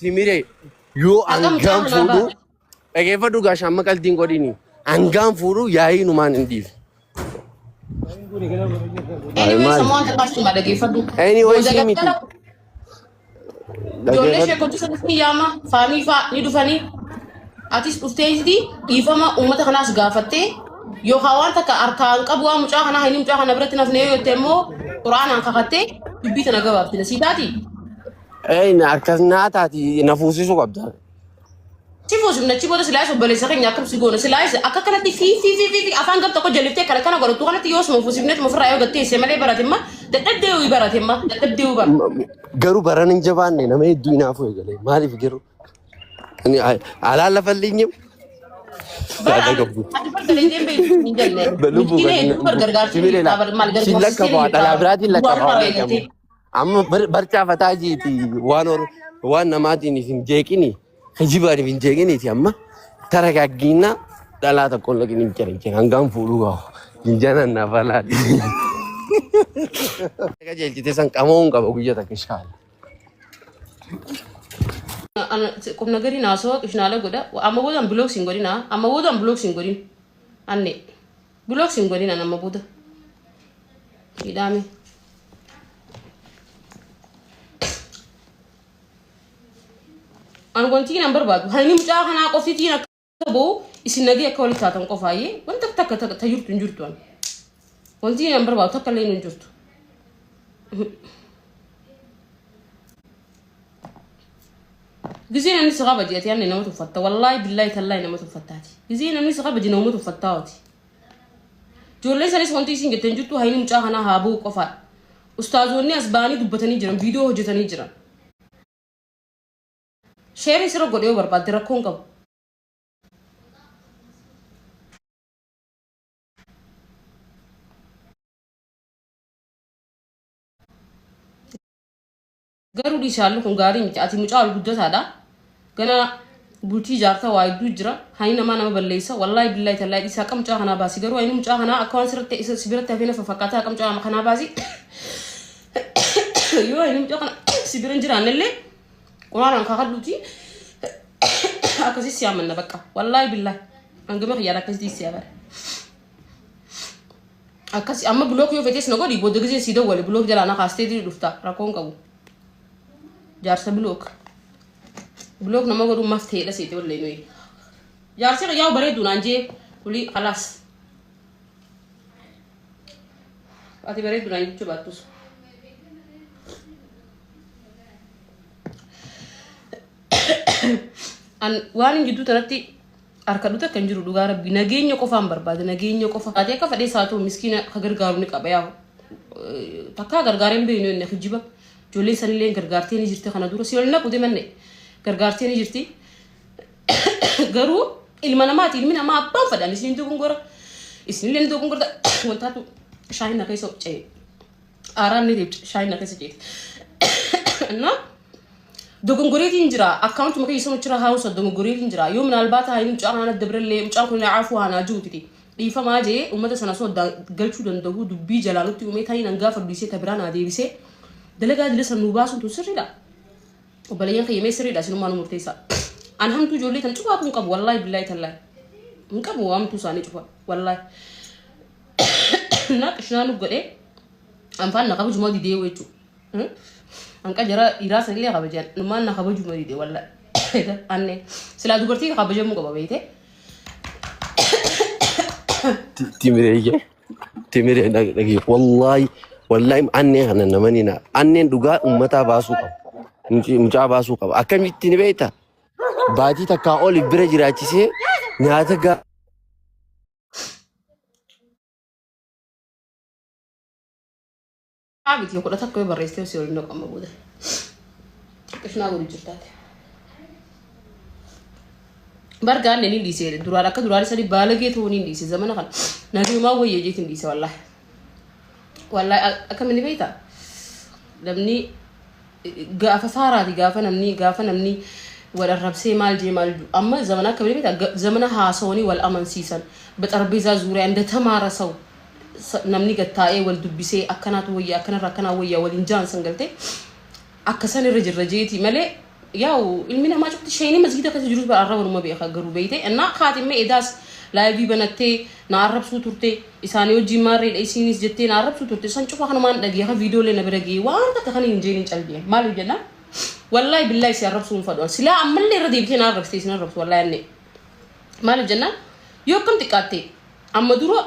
Timiree yoo Haqa mucaa hangaan kanaa fuudhu baate. dhageeffadhu gaasha amma qaldiin godhini hangaan fuudhu yaa'ii numaan hin dhiifne. Ay Anyway, maali? sammuu wanta kaasuma dhageeffadhu. Anyway Booda sii miti. galgala ijoollee ishee Dhageeffadhu. kottu sanis ni yaama faamii faa ni dhufanii atis dhufteeti dhiifama uummata kanaas gaafattee yookaan waan takka harkaan qabu waan mucaa kanaa hin mucaa kana biratti nafnee yoo jette immoo quraanaan kakattee dubbii tana gabaabsina sii taati. Ee akkas naa taati na fuusisuu qabda. Si fuusifna achi booda silaayis obboleessa keenya akkam si goona silaayis akka kanatti fi fi fi fi afaan gam tokko jalliftee kana kana godhattu kanatti yoo suma fuusifneetuma ofirraa yoo gatteesse malee baratemma dadhabdee yoo baratemma dadhabdee yoo bara. Garuu baran hin jabaanne nama hedduu hinaafuu eegale maaliif garuu Ani alaallafallinyim Bara yaada qabdu. ati bar dalagdeen beektu hin jenne. Lubbuu Miskiina hedduu bar gargaartee Sibiila jirtaa bar maal sin gargaarsistee lakkabaa jirtaa dhalaa bar biraatiin duwwaa lakkabaa irraa waan eegaltee. Amma barcaa fataa jiiti waan waan namaatiin isin jeeqini kijibaan isin jeeqiniiti amma taragaaggiina dhalaa tokkoon laqin hin jiran jiran hangaan fuudhuu gahu jinjanan naaf alaati. Qajeelchite san qamoon qaba guyya takka inshaalla. Qubna gadi naasoo qishnaala godha amma boodaan bilook sin godhina amma boodaan bilook sin godhin anne bilook sin godhin an amma booda hidhaame. An wanti nan barbaadu hayni mucaa kanaa qoftitiin akka ba'u isin nagee akka walitti taatan qofaayyee wanta takka takka ta jirtu hin jirtu an. Wanti nan barbaadu takka illee hin jirtu. Gizee namni si kabaje ati anne nama tuffatta wallaahi billaahi tallaahi nama tuffattaati. Gizee namni si kabaje nama tuffattaa ati. Ijoolleen sanis wanti isin jettan jirtu hayni mucaa kanaa haa ba'u qofaadha. Ustaazoonni as ba'anii dubbatanii jiran viidiyoo hojjetanii jiran. Sheerii sirra godhee yoo barbaadde rakkoo hin qabu. Garuu dhiisi haalli kun gaarii miti. Ati mucaa ol guddataadha. Gana bultii ijaarta waa hedduu jira. Hani namaa nama balleessa. Wallaahi billaahi tallaahi dhiisi haqa mucaa kanaa baasi. Garuu hani mucaa kanaa akka waan sirratti isa si biratti hafee nafa fakkaata haqa mucaa kanaa baasi. Yoo hani mucaa kana si bira hin jiraannellee quraanaan kakadhuuti akkasii si amanna bakka. Wallaahi billaahi. Hangama kiyyaan akkasitti si amana. Akkasi amma block yoo fetes na godhi booda gisee sii dawwale block jalaa na kaastee dhufta rakkoo hin qabu. Jaarsa block. Block nama godhuun maaf ta'eedha seete wallee nuyi. Jaarsi kiyyaa bareedu naan jee kulii khalaas. Ati bareedu naan jechuu baattus. An waan hin jidduu tanatti harkadhu takka hin jiru dhugaa rabbi nageenya qofaan barbaada nageenya qofa. Ati akka fedhee isaa ta'u miskiina ka gargaaru ni qaba yaa takkaa gargaaree hin beeknu inni kijiba ijoolleen sanillee gargaartee ni jirti kana dura si ol naqu demanne gargaartee ni jirti garuu ilma namaati ilmi namaa abbaan fedhan isin dogongora isinillee ni dogongorta wantaatu shaayin na keessa ce'e aaraan ni deebte shaayin na keessa ce'e. Innaa Dogongoreetiin jira akkaawuntuma keessa achirra haawusa dogongoreetiin jira yoo minaalbaata haa mucaa kana dabrellee mucaan kun caafuu haa naa jiruutiti dhiifamaa jee uummata sana osoo galchuu danda'u dubbii jalaa nutti uumee tanii nan gaafa dubbisee ta biraa naa deebisee dalagaa dila san nuu baasuun tun sirriidha. Obboleeyyan kiyya mee sirriidha isinummaa nu murteessaa. An hamtuu ijoollee tan cufaatu hin qabu wallaahi billaahi tallaahi. Hin qabu hamtuu isaanii cufa wallaahi. Naa qishnaa nu godhee anfaan na kabajuma didee jechuudha. Hanqa jara dhiiraa sanillee kabajan numaan na kabajuma dide wallaahi. Anne silaa dubartii kabajamuu qaba beeyte. Timiree timiree dhagi wallaahi wallaahi annee kana namani na anneen dhugaa ummataa baasuu qaba. Mucaa baasuu qaba. Akkamitti ni beekta? Baatii takkaa ol bira jiraachisee nyaata gaa Miti 11 yoo barreessitee si waliin dhaqama booda. Qishnaa godhu jirtaate. Bargaan ni dhiise duraan akka duraan sani baalagee ta'uu ni dhiise zamana kana nagayumaa wayya jeetiin dhiise wallaahi. Wallaahi akkamiin ni beektaa? Namni gaafa faaraati gaafa namni wal arrabsee maal jee maal ju amma zamana akkamii beektaa? Zamana haasawanii wal amansiisan በጠረጴዛ ዙሪያ እንደተማረ ሰው namni gad taa'ee wal dubbisee akkanaatu wayya akkanarra akkanaa wayya waliin jaan san galtee akka san irra jirra jeetii malee. Yaa'u ilmi namaa cufti shayni masgiida keessa jirus bara arraba numa beeka garuu beeyte innaa kaatimmee edaas live banattee na arrabsuu turte isaanii wajjin maarreedha isiinis jettee na arrabsuu turte san cufa kanumaan dhagee ka viidiyoolee na bira ga'ee waan takka kan hin jeen hin calbee maaliif jennaan wallaahi billaahi si arrabsuu hin fadhu silaa ammallee irra deebitee na arrabsitee isin arrabsu wallaahi annee maaliif jennaan yoo akkam xiqqaatte Amma dura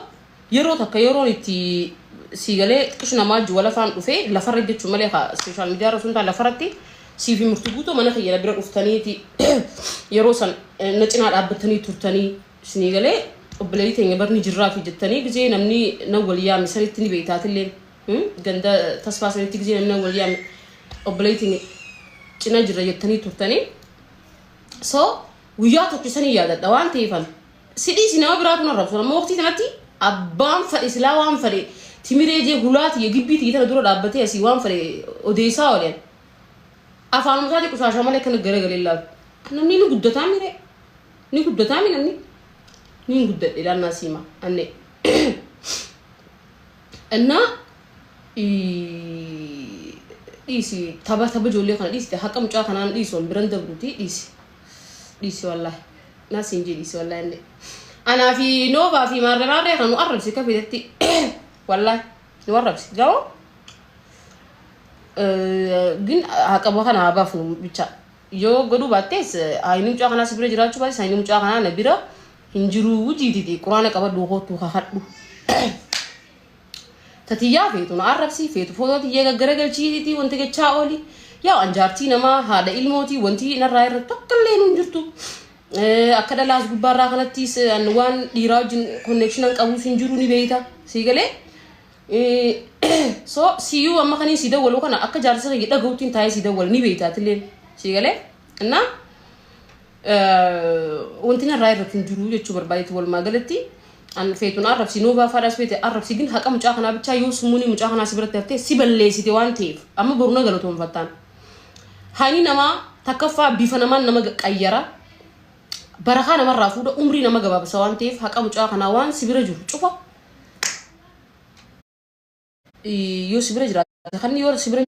yeroo takka yeroon itti sii galee xiqqishu namaa wajjin wal afaan dhufee lafarra jechuu malee kaa social media irra osoo hin taane lafarratti sii fi murti guutuu mana kiyya na bira dhuftaniiti yeroo san na cinaa dhaabbattanii turtanii isinii galee obboleettii teenya barni jirraa fi jettanii gizee namni na wal yaame sanitti ni beektaatilleen ganda tasfaa sanitti gizee namni na wal yaame obboleettiin cina jirra jettanii turtanii so guyyaa tokko sanii yaadadha waan ta'eefan Si dhiisi nama biraatu na arrabsu. Amma waqtii tanatti abbaan fadhe silaa waan fadhe timiree jee hulaa tiyya gibbii tiyya tana dura dhaabbatee asii waan fadhe odeessaa ooleen. Afaanuma isaatii qushaashaa malee akkana garagalee laalu. Namni ni guddataa miree. Ni guddataa mi namni? Ni hin guddadhe laannaa siima anne. Innaa dhiisi tapha tapha ijoollee kana dhiisi haqa mucaa kanaan dhiisoon biran dabruuti dhiisi. Dhiisi wallaahi. Naa siin jee dhiisi wallaahi inni. Anaa fi Noovaa fi maarree maarree kana nu arrabsi akka feetetti. Wallaahi nu arrabsi. Garuu gin haqa kana haa baafnu bicha. Yoo godhuu baattees haayini mucaa kanaa si bira jiraachuu baates haayini mucaa kanaa na bira hin jiruu jiititi quraana qabadhu kootu kakadhu. Ta tiyyaa feetu na arrabsi, feetu footoo tiyya gaggaragalchiiti wanti gachaa ooli. Yaa an jaartii namaa haadha ilmooti wanti narraa irra takka illee hin jirtu. Akka dhalaas gubbaarraa kanattis an waan dhiiraa wajjin connection qabuus hin jiru ni beeyta. Sii galee? So siyyuu amma kaniin sii dawwalu kana akka jaarsa kiyya dhaga'utti taa'ee sii dawwala ni beeyta atilleen. Sii galee? Innaa wanti narraa irratti hin jiru jechuu barbaadeeti walumaa galatti an feetun arrabsi nuu baafaadhaas feete arrabsi gin haqa mucaa kanaa bichaa yoo summuunii mucaa kanaa si biratti haftee si balleessite waan ta'eef amma boru na galatoonfattaan hayni namaa takkaffaa bifa namaan nama qayyara barakaa namarraa fuudha umrii nama gabaabsa waan ta'eef haqa mucaa kanaa waan si bira jiru cufa yoo si bira jiraate kan yoo si bira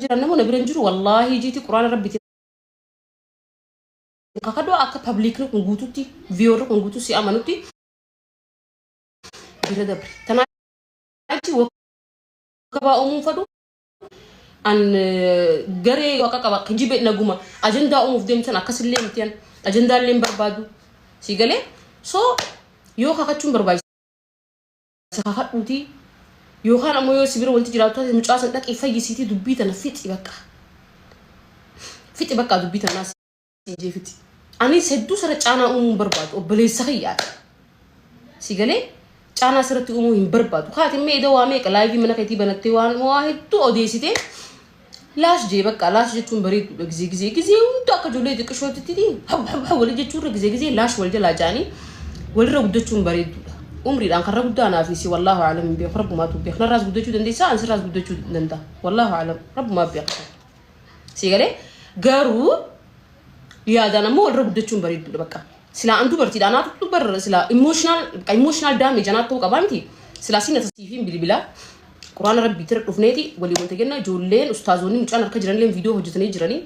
jiran namoo na bira hin jiru wallaahi jiiti quraana rabbitiin kakadhu akka pabliikni kun guututti viyoorri kun guutuu si amanutti bira dabre tanaa achi wakabaa uumuun fadhu an garee waqa qaba kijibe naguma ajandaa uumuuf deemtan akkasillee miti an ajandaallee hin barbaadu si galee so yoo kakachuun barbaachisa kakadhuutii yookaan ammoo yoo si bira wanti jiraatu taate mucaa san dhaqii fayyisiitii dubbii tana fixi bakka. Fixi bakka dubbii tanaa si jee fixi. Anis hedduu sirra caanaa uumuu hin barbaadu obboleessa kiyyaati. Si galee caanaa sirratti uumuu hin barbaadu. Kaati immoo eda waa meeqa live mana keetii banattee waan waa hedduu odeessitee laash jee bakka laash jechuun bareedduudha gizee gizee gizee hunda akka ijoollee xiqqishootitti haw haw haw walii jechuurra gizee gizee laash wal jalaa jaanii walirra guddachuun bareedduudha. Umriidhaan karra guddaa anaa fi si wallaahu alam hin beeku rabbumaatu beeka narraas guddachuu dandeessaa an sirraas guddachuu danda'a wallaahu alam rabbumaa beeka. Si galee garuu yaadaan ammoo walirra guddachuun bareedduudha bakka. Silaa an dubartiidha anaatu bar silaa emotional emotional damage anaatu ta'uu qabaa miti. Silaa siin atasiifiin bilbilaa quraana rabbiitti irra dhufneeti walii wanta kenna ijoolleen ustaazoonni mucaan harka jiranillee viidiyoo hojjetanii jiranii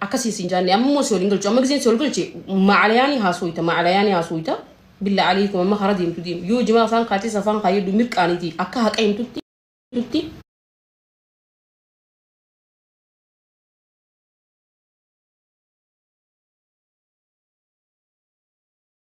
akkasii siin jaanne amma immoo si waliin galchu amma giseen si wal galche macalayaanii haasooyta macalayaanii haasooyta billa aliikum amma karaa deemtu deemu yoo jimaa afaan kaatis afaan kaayyadhu mirqaaniiti akka haqa himtutti.